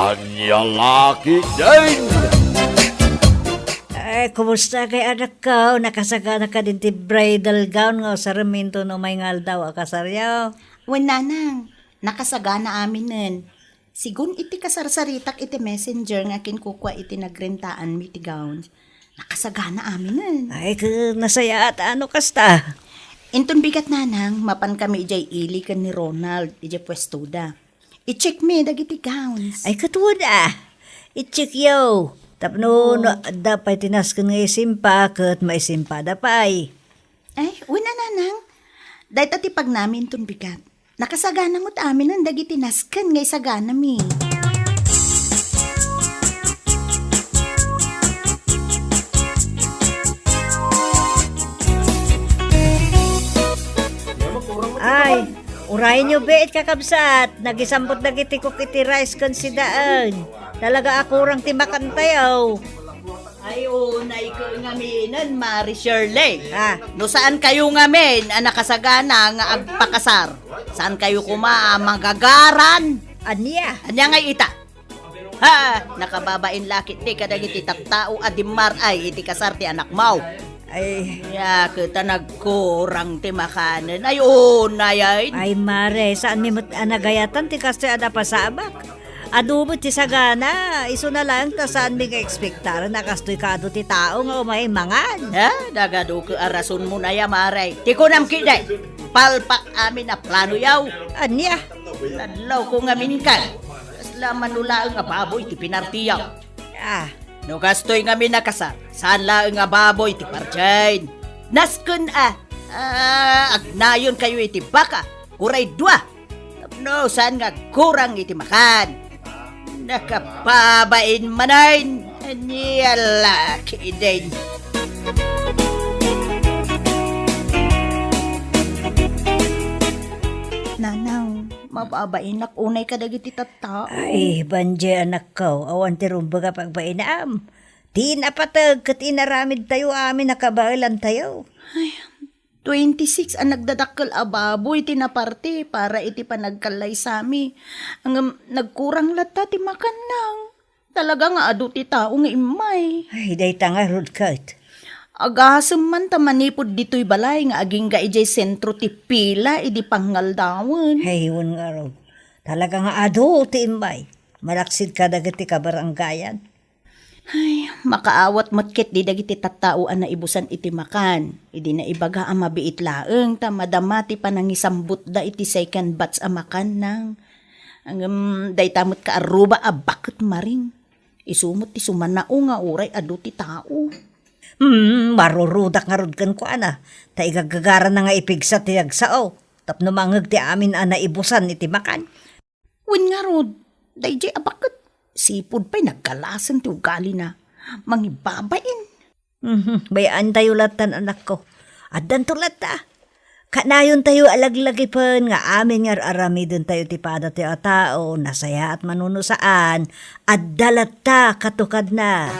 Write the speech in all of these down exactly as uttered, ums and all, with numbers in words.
Ania la ketdin? Ay, kumusta kay anakko? Nakasagana kadin ti bridal gown nga usarem inton umay nga aldaw a kasaryo? Wen, nanang, nakasagana aminen. Sigun iti kasarsaritak iti messenger nga kinkukua iti nagrentaanmi ti gowns, nakasagana aminen. Ay, ket nasayaat a no kasta. Inton bigat, nanang, mapan kami idiay ili ken ni Ronald, idiay puestoda. I-check mi dagiti gowns. Ay, ket wen a. I-check yo. Tapno, oh, no adda pay ti nasken nga isimpa, ket maisimpada pay. Ay, wen a, nanang. Dayta ti pagnami inton bigat. Nakasagana met aminen dagiti nasken nga isaganami. Ay, urayyo biit, kakabsat. Nagisambut dagiti cook iti rice ken sidaen. Talaga a kurang ti makantayo. Ay, unay ko ngaminen, Mari Shirley. Ah. No saan kayo ngamin a nakasagana nga agpakasar, saan kayo kuma a magagaran? Ania? Ania nga ita? Ha, nakababain lakit ti kadagiti tattao a dimmaray iti kasar ti anakmo. Ay. Ya, kita nagkurang ti makanen. Ay, unay ay. Ay, Mare, saan mi met a nagayatan ti kastoy a napasabak? Adu met ti sagana, isuna laeng ta saan mi nga ekspektaren a kastoy kaadu ti tao nga umay mangan. Ha? Nagadu ket a rason mo na ya, Mare. Ti kunam ketdi, palpak amin a plano yaw. Ania? Nadlaw ko ngamin kan. Kasla mano laeng a baboy ti pinartiyaw. Ah. No kastoy ngamin a kasar, saan laeng a baboy ti parjen. Nasken a, ah, agnayon kayo iti baka, uray dua. Tapno saan nga agkurang iti makan. Nakababain manen, ania la ketdin. Nanang, mababainak unay kadagiti tattao. Ay, banje anakko, awan ti rumbeng a pagbainam. Ti napateg ket inaramidtayo amin a kabaelantayo. Ay, twenty-six a nagdadakkel a baboy ti naparti para iti panagkallaysami. Ngem nagkurang latta ti makan, nang. Talaga nga adu ti tao nga immay. Ay, dayta ngarud ket. Agasem man ta manipud ditoy balay nga agingga idiay sentro ti pila idi pangaldawen. Ay, wen ngarud. Talaga nga adu ti immay. Malaksid kadagiti kabarangayan. Ay, makaawat met ketdi dagiti tattao a naibusan iti makan. Idi naibaga a mabiit laeng ta madama ti panangisambutda iti second batch a makan, nang. Ngem dayta met kaarruba a baket maring. Isu met ti sumanao nga uray adu ti tao. Hmm, marurudak ngarud kenkuana, ta igaggagarana nga ipigsa ti agsao, tapno mangngeg ti amin a naibusan iti makan. Wen ngarud, daydiay a baket, sipud pay nagkalasen ti ugalina. Mangibabain. Mhm, bay-antayo lattan, anakko. Addanto latta. Kanayontayo a laglagipen nga amin nga ar-aramidentayo ti padatayo a tao, nasayaat mano no saan, adda latta katukadna.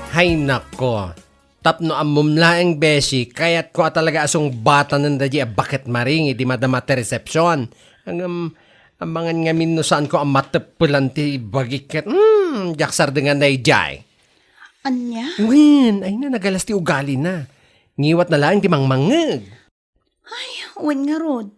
Hay nako, tapno ammom laeng, Beshi, kayatko a talaga a sungbatanen daydiay a baket maring idi madama ti resepsion. Ngem, amangan ngamin no saanko a mateppelan ti bagik ket, hmm, diak sardengan daydiay. Ania? Wen, ay na, nagalas ti ugalina. Ngiwatna laeng ti mangmangngeg. Ay, wen ngarud.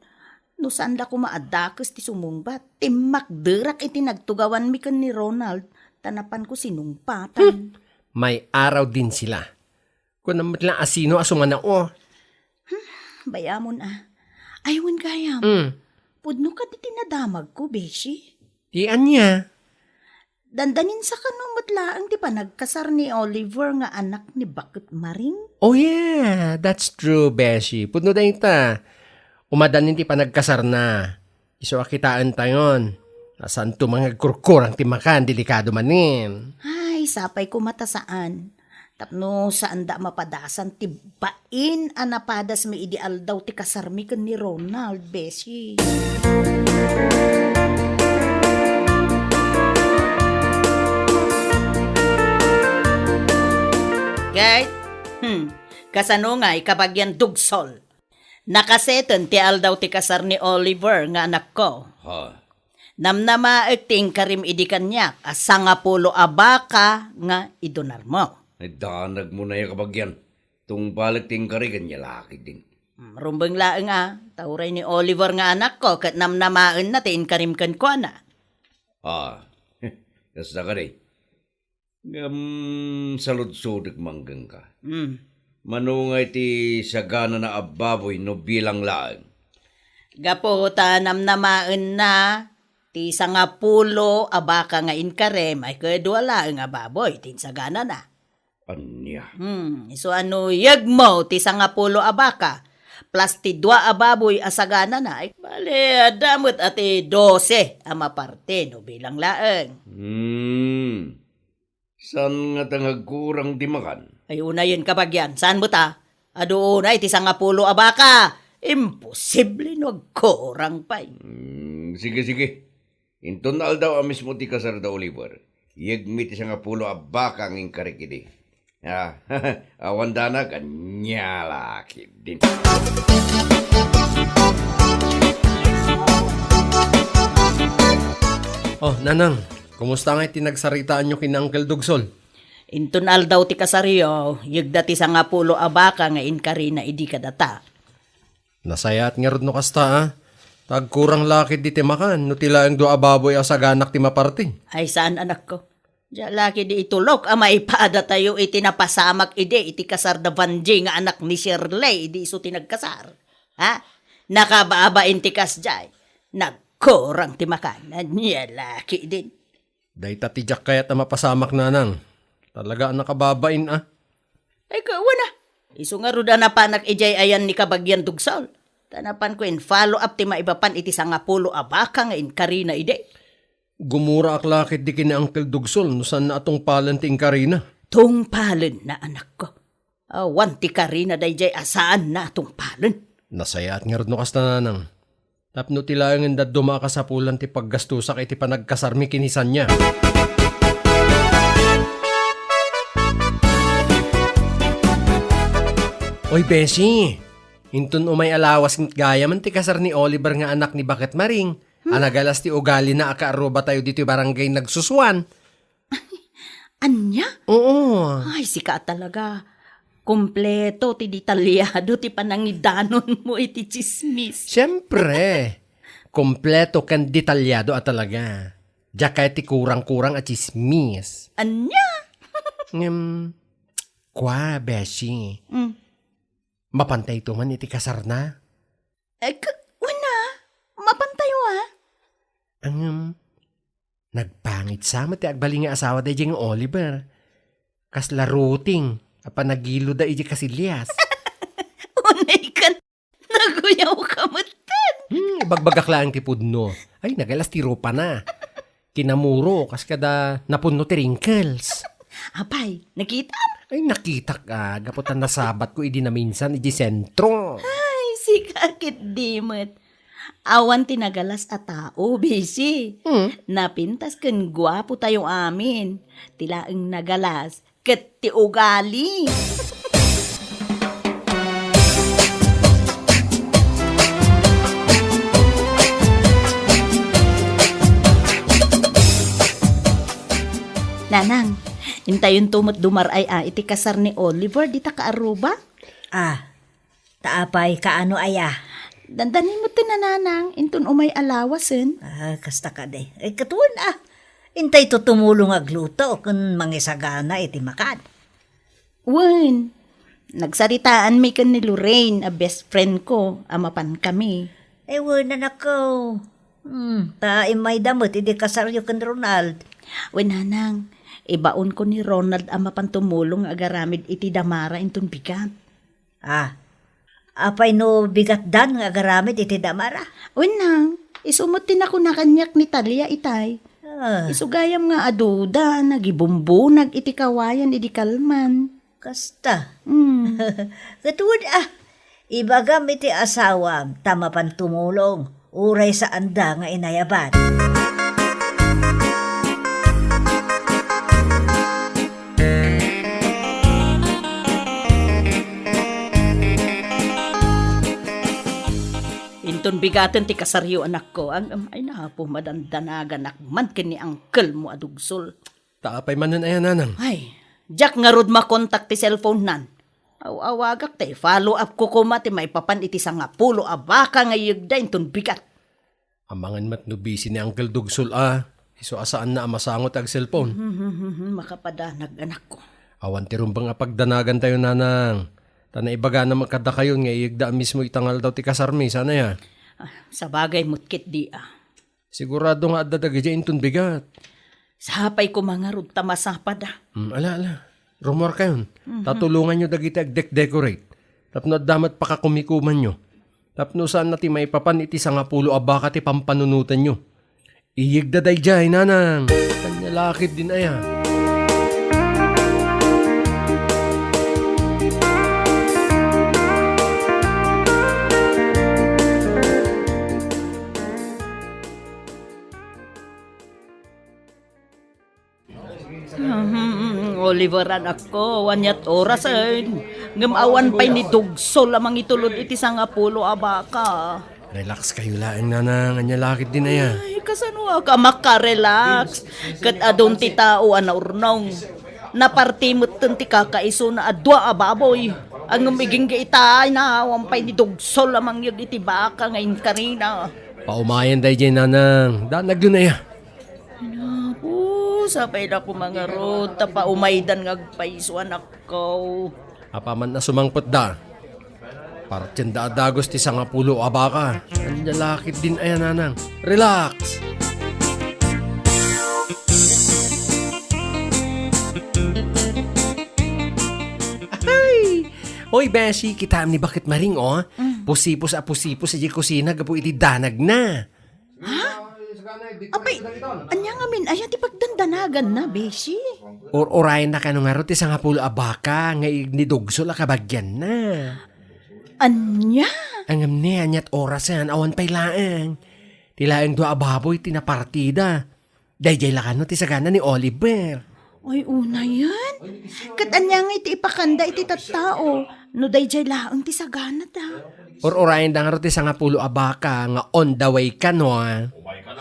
No saan la koma a dakes ti sumungbat, timmakderak iti nagtugawanmi ken ni Ronald, ta napanko sinungpatan. Hmm. May-araw din sila. Kunam met la a sino a sumanao. Hmm, bayamon a. Ay, wen gayam. Hmm. Pudno kadi ti nadamagko, Beshi? Ti ania? Dandanin sakano met laeng ti panagkasar ni Oliver nga anak ni Baket Maring? Oh yeah, that's true, Beshi. Pudno dayta. Umadanin ti panagkasarna. Isu a kitaentayon. Saanto mangagkurkurang ti makan, delikado manen. Ay, sapay koma ta saan. Tapno saanda a mapadasan ti bain a napadasmi idi aldaw ti kasarmi ken ni Ronald, Beshi. Ket, hmm, kasano ngay kabagian dugsol? Nakaseten ti aldaw ti kasar ni Oliver nga anakko. Ha? Namnamaek ti inkarim idi kaniak a sangapulo a baka nga idunarmo. Ay, danagmo na ya kabagian. Tungpalek ti inkari ken ya lakidin. Hmm, rumbeng laeng a, ta uray ni Oliver nga anakko ket namnamaenna ti inkarim kenkuana. Ah, kasta kadi. Ngem saludsodek man kenka. Hmm. Mano ngay ti saganana a baboy no bilang laeng? Gapu ta namnamaenna ti sangapulo a baka nga inkarim, ay kadua laeng a baboy ti insaganana. Ania? Hmm, isu a no yegmo ti sangapulo a baka, plus ti dua a baboy a saganana, ay bale, adda met a ti dose a maparte no bilang laeng. Hmm. Saan ngata nga agkurang ti makan? Ay, unayen kabagian, saan met a? Adu unay ti sangapulo a baka. Imposible no agkurang pay. Hmm, sige, sige. Inton aldaw a mismo ti kasar da Oliver, yegmi ti sangapulo a baka nga inkarik idi. Ah, awan danag, ania lakidin. Oh, Nanang, kumusta ngay ti nagsaritaanyo ken Uncle Dugsol? Inton aldaw ti kasaryo, yegda ti sangapulo a baka nga inkarina idi kadata. Nasayaat ngarud no kasta, a. Ta agkurang lakid di ti makan, no ti laeng dua a baboy a saganak ti maparti. Ay, saan, anakko. Dia lakid di itulok a maipadatayo iti napasamak idi iti kasar da Vanjie nga anak ni Shirley idi isu ti nagkasar. Ha? Nakababain ti kasdiay. Nagkurang ti makan. Ania lakidin. Dayta ti diak kayat a mapasamak, Nanang. Talaga a nakababain, a. Ay, kawan a. Isu ngarud a napanak idiay ayan ni kabagian Dugsol. Ta napanko in-follow up ti maipapan iti sangapulo a baka nga inkarina idi. Gumuraak lakid di ken ni Uncle Dugsol no saanna a tungpalen ti inkarina. Tungpalenna, anakko. Awan ti karina daydiay a saanna a tungpalen. Nasayaat ngarud no kasta, Nanang. Tapno ti laengen dadduma a kasapulan ti paggastusak iti panagkasarmi ken ni Sania. Oy, Beshi! Inton umay a lawas gayamen ti kasar ni Oliver nga anak ni Baket Maring, a nagalas ti ugalina a kaarrubatayo ditoy barangay Nagsusuan. Ania? Oo. Ay, sika talaga. Kompleto ti detalyado ti panangidanonmo iti tsismis. Siyempre. Kompleto ken detalyado a talaga. Diak kayat ti kurang-kurang a tsismis. Ania? Ngem, kua, Beshi. Mm. Mapantayto man iti kasarna? Eh, k-, wen a. Mapantayo a. Ngem, nagpangit sa met ti agbalin nga asawa daydiay nga Oliver. Kasla ruteng a panagiloda idiay kasilyas. Unay kan, naguyaw ka metten. Hmm, ibagbagak laeng ti pudno. Ay, nagalas ti rupana. Kinamuro, kas kada napunno ti wrinkles. Apay, nakitam? Ay, nakitak, a, gapu ta nasabatko idi naminsan idiay sentro. Ay, sika ketdi met. Awan ti nagalas a tao, Beshi. Hmm. Napintas ken guapotayo amin. Ti laeng nagalas, ket ti ugali. Nanang, intayonto met dumar-ay a iti kasar ni Oliver, dita kaarruba? Ah, ta apay, kaano aya? Dandani met ti nananang, inton umay a lawasen. Ah, kasta kadi. Ay, katuan, ah. Intayto tumulong agluto ken mangisagana iti makan. Wen, nagsaritaanmi ken ni Lorraine a best friend ko a mapankami. Ay, wen, anakko. Hmm, ta immayda met idi kasaryo ken Ronald. Wen, nanang, ibaonko ni Ronald a mapan tumulong nga agaramid iti damara inton bigat. Ah, apay no bigatdan nga agaramid iti damara? Wen nang, isu met ti nakuna kaniak ni Talia itay. Ah. Isu gayam nga aduda, nagibumbunag iti kawayan idi kalman. Kasta. Hmm. Ket wen a, ibagam iti asawam ta mapan tumulong. Uray saanda nga inayaban. Inton bigaten ti kasaryo, anakko. Ang, um, ay, napo, madandanaganak man ken ni uncle mo a Dugsol. Ta apay manen aya, nanang? Ay, diak ngarud makontak ti cellphone nan. Aw-awagak ta i-follow up ko koma ti maipapan iti sangapulo a baka nga iyegda inton bigat. Amangan met no busy ni Uncle Dugsol a. Isu a saanna a masango ti ag-cellphone. Makapadanag, anakko. Awan ti rumbeng a pagdanagantayo, nanang. Ta naibagana met kadakayon nga iyegda a mismo ita nga aldaw ti kasarmi, saan aya? Ah, sabagay met ketdi a. Sigurado nga adda dagidiay inton bigat. Sapay koma ngarud ta masapada. Hmm, ala, ala. Rummuarkayon. Ta tulonganyo dagiti agdek-decorate. Tapno adda met pakakumikumanyo. Tapno saanna ti maipapan iti sangapulo a baka ti pampanunotanyo. Iyegda daydiay, nanang. Ania la ketdin aya. Hmm, Oliver, anakko, awan yat orasen. Ngem awan pay ni Dugsol a mangitulod iti sangapulo a baka. Relax kayo laeng, nanang. Ania la ketdin aya. Ay, kasano a ka makarelax? Ket adun ti tao a naurnong. Naparti metten ti kakaisuna a dua a baboy. Ngem igingga ita, ay, awan pay ni Dugsol a mangyeg iti baka nga inkarina. Paumayen daydiay, nanang. Danagyo aya. Apo, sapay la koma ngarud ta paumaydan nga agpayso, anakko. Apaman a sumangpetda, partienda a dagus ti sangapulo a baka. Ania la ketdin aya, nanang. Relax! Ay! Oy, Beshi, kitaem ni Baket Maring, o. Mm. Pusipos a pusipos idiay kusina gapu iti danagna. Ha? Apay, ania ngamin aya ti pagdandanaganna, Beshi? Ur-urayenna kano ngarud ti sangapulo a baka nga ig-, ni Dugsol a kabagianna. Ania? Ngem ne, aniat orasen, awan pay laeng. Ti laeng dua a baboy ti napartida. Daydiay la kano ti sagana ni Oliver. Ay, unayen. Ket ania nga iti ipakanda iti tattao no daydiay laeng ti saganada? Ur-urayenda ngarud ti sangapulo a baka nga on the way kano, a.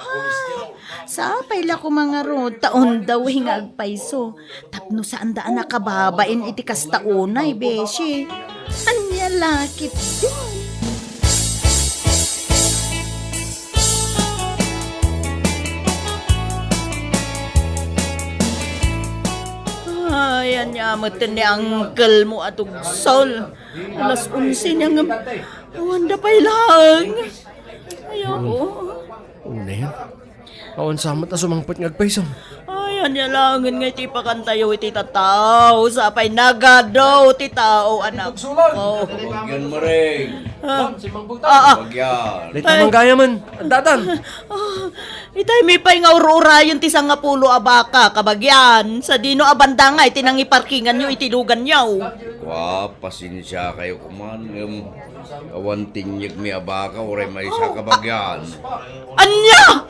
Ah, sapay la koma ngarud ta on the way nga agpayso. Tapno saanda a nakababain iti kasta unay, Beshi. Ania la ketdin? Ay, ania met ni uncle mo a Dugsol? Alas onse na ngem, awanda pay laeng. Ay, ako. Unen? Awan sa met a sumangpet nga agpayso. Ay, ania laengen nga iti ipakantayo iti tattao, sapay nagadu ti tao, anak. Oh. Bagyan mo rin. Ah. Ah, ah. Bagyan. Dayta manggayam, datan. Ah, itay mi pay nga ur-urayen ti sangapulo a baka, kabagian. Sadino a banda nga iti nangiparkinganyo iti luganyo? Wa, pasensiakayo koma, ngem awan ti inyegmi a baka, uray maysa, kabagian. Ania?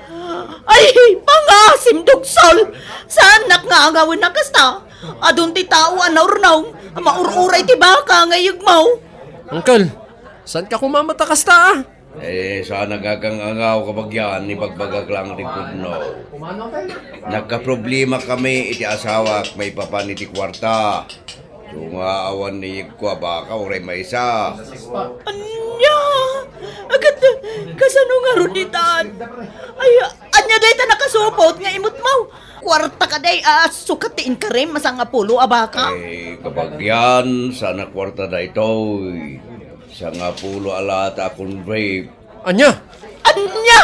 Ay, pangasim, Dugsol! Saannak nga agawen a kasta? Adun ti tao a naurnong, a maur-uray ti baka nga iyegmo. Uncle, saanka koma met a kasta, a? Eh, saan a gagang-angaw, kabagian, ibagbagak laeng ti pudno. Nagkaproblema kami iti asawak maipapan iti kuarta. Isu nga awan ni iyegko a baka, uray maysa. Ania? Agat, kasano ngarud ditan? Ay, ania dayta nakasupot nga imutmaw? Kuarta kadi a sukat ti inkarem a sangapulo a baka? Ay, kabagian, saan a kuarta daytoy. Sangapulo a lata a corn beef. Ania? Ania?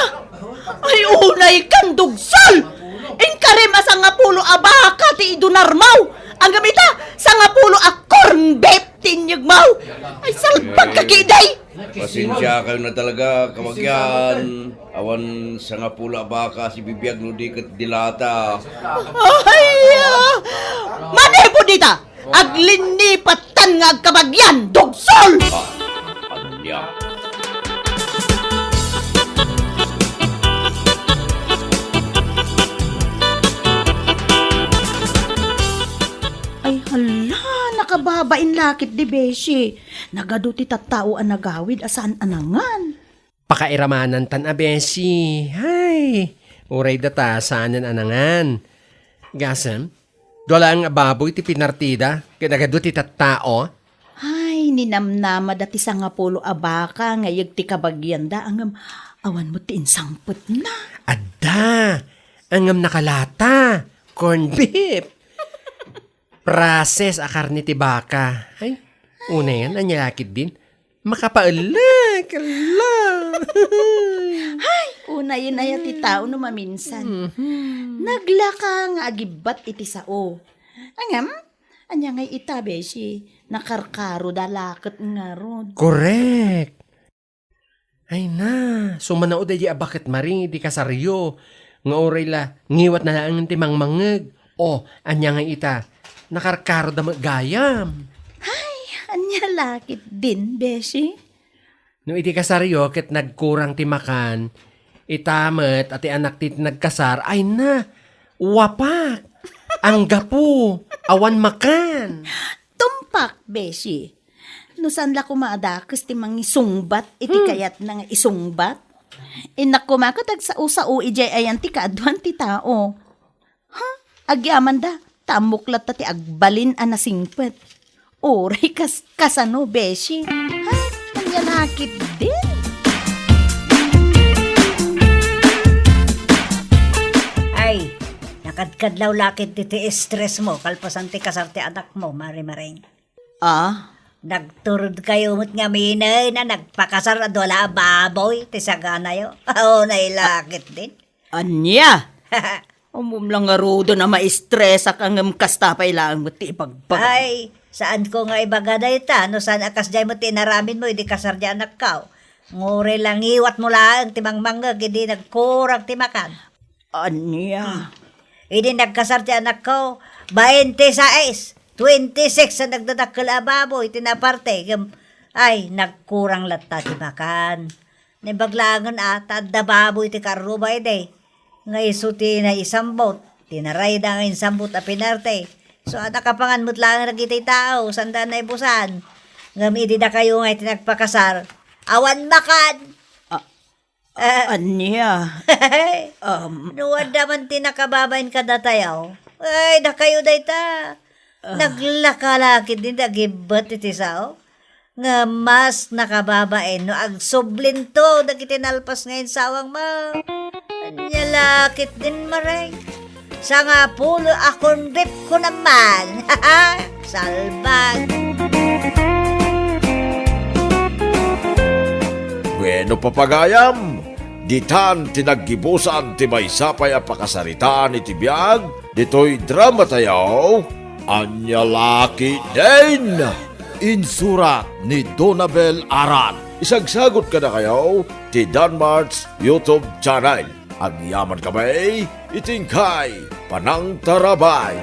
Ay, unay kan, Dugsol! Inkarem a sangapulo a baka ti idunarmo! Ngem ita, sangapulo a corn beef ti inyegmo! Ay, salbag ka, kiday! Pasensiakayo na talaga, kabagian. Awan sangapulo a baka a sibibiag no di ket di lata. Ay, ah! Manipod ita! Aglinipatan nga agkabagian, Dugsol! Ah, ania? Ay, hala, nakababain la ketdi, Beshi. Nagadu ti tattao a nagawid a saan a nangan. Pakairamanantan a besi. Hay, uray data saanen a nangan. Gasem, dua laeng a baboy ti pinartida, ket nagadu ti tattao. Ay, ninamnamada ti sangapulo a baka nga iyeg ti kabagianda, ngem awan met ti insangpetna. Adda, ngem nakalata, corned beef. Process a karne ti baka. Ay, unayan, ania la ketdin? Makapaellek, ala. Ay, unayen aya ti tao no maminsan. Mhm. Naglaka nga agibbat iti sao. Ngem, ania ngay ita, besi? Nakarkaroda la ket ngarud. Correct. Ay na, sumanaw daydi a baket maring idi kasaryo, nga uray la ngiwatna laengen ti mangmangngeg. O, ania ngay ita? Nakarkaroda met gayam. Ay, ania la ketdin, besi? No idi kasaryo ket nagkurang ti makan, ita met a ti anak ti nagkasar, ay na, wapak, anggapo, awan makan. Tumpak, besi. No saan la koma a dakes ti mangisungbat iti Hmm. kayatna nga isungbat? Innak koma ket agsao-sao idiay ayan ti kaaduan ti tao. Ha? Agyamanda, ta ammok latta ti agbalin a nasingpet. Uray kas-, kasano, besi? Ha? Ania la ketdin? Ay, nakadkadlaw la ketdi ti stress mo, kalpasan ti kasar ti anak mo, Mari Maring. Ah? Nagturod kayo met ngamin a nagpakasar a dua la a baboy ti saganayo. Aw, nailakit din. Ania? Umom lang ngaruden a maistresak ngem kasta pay laeng met ti ibagbaga. Ay, saan ko nga ibaga dayta, no saan a kasdiay met ti inaramid mo idi kasar di anakkaw. Nguri lang ngiwat mo laeng ti mangmangngeg idi nagkurang ti makan. Ania? Hmm. Idi nagkasar ti anakko, bainte sais, twenty-six a nagdadakkel a baboy ti naparte, ngem, ay, nagkurang latta ti makan. Naimbag laengen a, ta adda baboy ti karruba idi. Nga isu ti naisambut, ti narayda nga insambut a pinarte. So, adda kapangan met laeng dagiti tao, sanda naibusan. Ngem idi dakayo nga iti nagpakasar, awan makan. Ah, Ah. Ania? Um, No adda man ti nakababain kadatayo, ay, dakayo dayta. Ah. Naglaka la ketdin ti agibbet iti sao. Nga mas nakababain no agsublinto dagiti nalpas nga insawang mo. Ania la ketdin, Maring? Sangapulo a corned beef ko naman. Salbag. Bueno, papagayam, ditan ti naggibusan ti maysa pay a pakasaritaan iti biag ditoy drama tayo, Ania la ketdin? Insurat ni Donabel Aran. Isagsagot kadakayo ti Danmart's YouTube channel. Agyaman kami iti inkay panangtarabay.